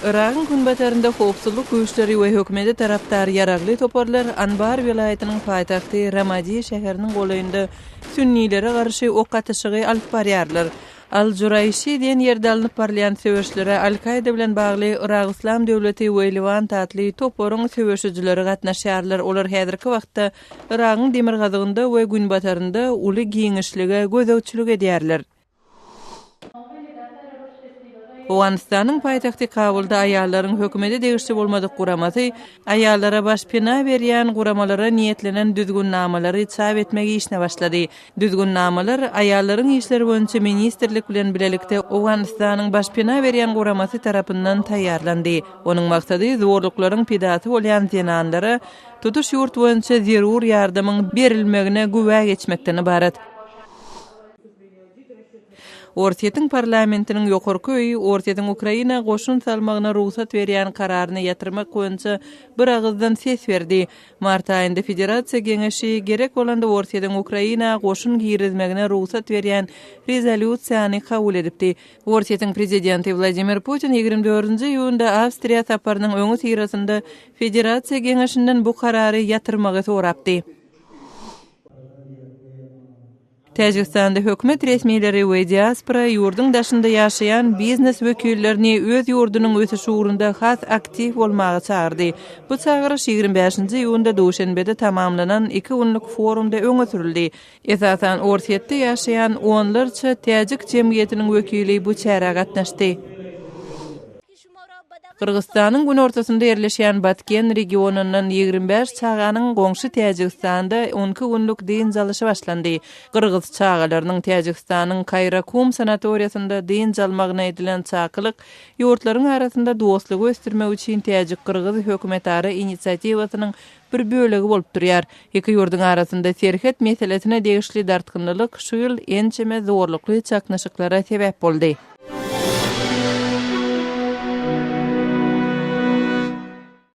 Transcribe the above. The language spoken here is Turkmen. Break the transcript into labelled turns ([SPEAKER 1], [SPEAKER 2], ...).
[SPEAKER 1] Yragyň günbatarynda howpsuzlyk güýçleri we hökümete tarapdar ýaragly toparlar Anbar welaýatynyň paýtagty Ramadi şäheriniň golaýynda sünnilere garşy ok atyşygy alyp barýarlar. Al-Juraýşi diýen ýerde alnyp barylýan söweşlere Al-Kaýda bilen bagly Yrak Yslam döwleti we Lewant atly toparyň söweşijileri gatnaşýarlar. Olar häzirki wagtda Yragyň demirgazygynda we günbatarynda uly giňişlige gözegçilik edýärler. Owganystanyň paýtagty Kabulda aýallaryň hökümete degişli bolmadyk guramasy aýallara başpena berýän guramalara niýetlenen düzgünnamalary çap etmek işine başlady. Düzgünnamalar Aýallaryň işleri boýunça ministrlik bilen bilelikde Owganystanyň başpena berýän guramasy tarapyndan taýýarlandy. Onuň maksady zorluklaryň pidasy bolýan zenanlara tutuş ýurt boýunça zerur ýardamyň berilmegine güwä geçmekden ybarat. Orsýetiň parlamentiniň ýokarky öýi Orsýetiň Ukraina goşun salmagyna rugsat berýän kararyny ýatyrmak boýunça biragyzdan ses berdi. Mart aýynda Federasiýa Geňeşi gerek bolanda Orsýetiň Ukraina goşun girizmegine rugsat berýän rezolýusiýany kabul edipdi. Orsýetiň prezidenti Wladimir Putin 24-nji iýunda Awstriýa saparynyň öňüsyrasynda Federasiýa Geňeşinden bu karary ýatyrmagy sorapdy. Täjigistanda hökümet resmileri we diaspora ýurduň daşynda ýaşaýan biznes wekillerini öz ýurdunyň ösüşi ugrunda has aktiw bolmaga çagyrdy. Bu çagyryş 25-nji iýunda Duşenbede tamamlanan iki günlük forumda öňe sürüldi. Esasan Orsýetde ýaşaýan onlarça täjik jemgyýetiniň wekili bu çärä gatnaşdy. Gyrgyzystanyň günortasynda ýerleşýän Batken regionyndan 25 çaganyň goňşy Täjigistanda on iki günlük dynç alyşy başlandy. Gyrgyz çagalarynyň Täjigistanyň Kaýrakum sanatoriýasynda dynç almagyna edilen çakylyk ýurtlaryň arasynda dostlugy ösdürmek üçin täjik-gyrgyz hökümetara inisiatiwasynyň bir bölegi bolup durýar. Iki ýurduň arasynda serhet meselesine degişli dartgynlylyk şu ýyl ençeme zorlukly çaknyşyklara sebäp boldy.